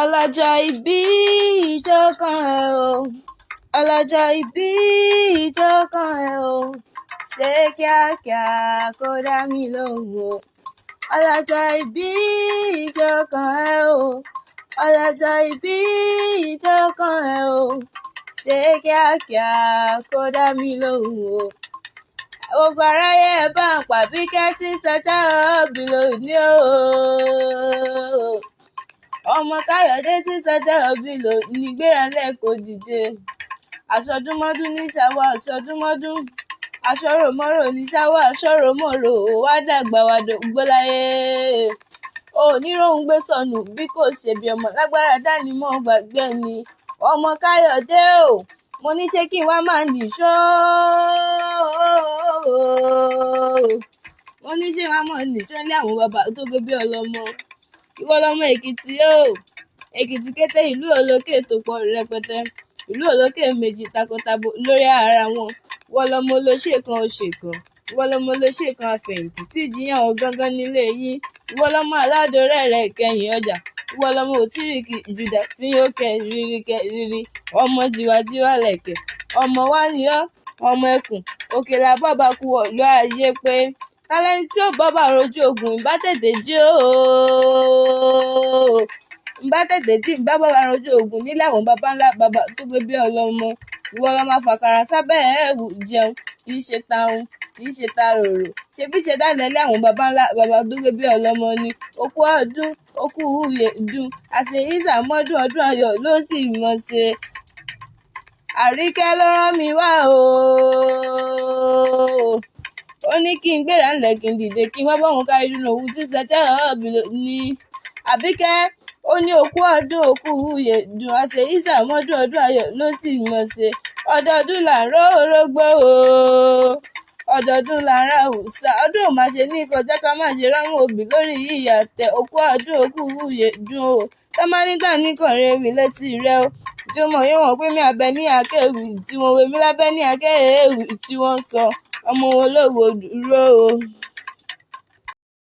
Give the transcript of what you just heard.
Ọlọ́jọ́ ìbí ìjọ kan ẹ o, ọlọ́jọ́ ìbí ìjọ kan ẹ o, ṣe kíákíá kó dá mi lóhùn o. Ọlọ́jọ́ ìbí ìjọ kan ẹ o, ọlọ́jọ́ ìbí ìjọ kan ẹ o, ṣe kíákíá kó dá mi lóhùn o. Gbogbo aráyé, ẹ bá ń pàbíkẹ́ tí sọjọ́ òbí lónìí o. Ọmọ Káyọ̀dé tí sọjọ́ òbí lónìí, gbéra lẹ́kọ̀ọ́, dìde. Aṣọdúnmọ́dún ní ṣàwọ̀ aṣọdúnmọ́dún, aṣọ́ròmọ́rò ní ṣàwọ̀ aṣọ́ròmọ́rò. Wá dàgbà, wá dògbó láyé. Ò ní rohun gbé sọnù bí kò ṣe bí ọmọ lágbára dání mọ́ gbàgbé ni. Ọmọ Káyọ̀dé o, mo ní ṣé kí n wá máa nìṣó? Mo ní ṣé wàá mọ̀ nìṣó ní àwọn bàbá tó gbé bí ọlọ́mọ. Ìwọ lọmọ Èkìtì o, Èkìtì kété, ìlú olókè tó pọ̀ rẹpẹtẹ, ìlú olókè méjì takọtabo lórí ara wọn. Ìwọ lọmọ olóṣè kan òṣè kan, ìwọ lọmọ olóṣè kan àfẹ̀yìntì tí ìjìyàn gangan nílé yín. Ìwọ lọmọ aládùn rẹ̀ kẹyìn ọjà. Ìwọ lọmọ òtírìkì jùdà tí yóò kẹ rírí kẹ rírí, ọmọ jiwajiwa lẹ̀kẹ̀ ọmọ wa ni ọ́, ọmọ ẹkùn òkèlà bọ́ba kú ọ̀lú ayé pé tálẹ́ni tí ó bọ́ba rojú ogun. Ìbá tètè jí ooo, ìbá tètè jí, ìbá bọ́ba rojú ogun nílẹ̀ àwọn baba ńlá baba tó gbé bí ọlọ́mọ. Ìwọ lọmọ afàkàrà sábẹ́ ẹ̀wù jẹun, kì í ṣe taun, kì í ṣe taròrò, ṣebí ṣe dálẹ̀ lé àwọn baba ńlá baba tó gbé bí ọlọ́mọ ni. Òkú ọdún, òkú ìyèdún, àṣeyí sàmọ́dún, ọdún ayọ̀ ló sì mọ̀ ṣe. Àríkẹ́ ló rán mi wá o, ó ní kí n gbéra ńlẹ̀, kí n dìde, kí n wá bọ́hùn kárí nínú òun tí sẹ́jọ́ ọ̀bì ní. Àbíkẹ́ ó ní òkú ọdún, òkú ìyèdún, àṣeyí sàmọ́dún, ọdún ayọ̀ ló sì mọ̀ ṣe. Ọdọọdún là ń ró orógbó o, ọdọọdún là ń ra òòṣà, ọdún ò máa ṣe ní kọjá ká má ṣe rámú òbí lórí yíyà tẹ. Òkú ọdún, òkú ìyèdún o. Tọ́mánítà ní kọrin ewì létí rẹ o, tí ó mọ̀ yé wọn pé mi abẹ ní akéwì tí wọ́n wé mi lábẹ́ ní akéwì tí wọ́n sọ ọmọ wọn lówó dúró o.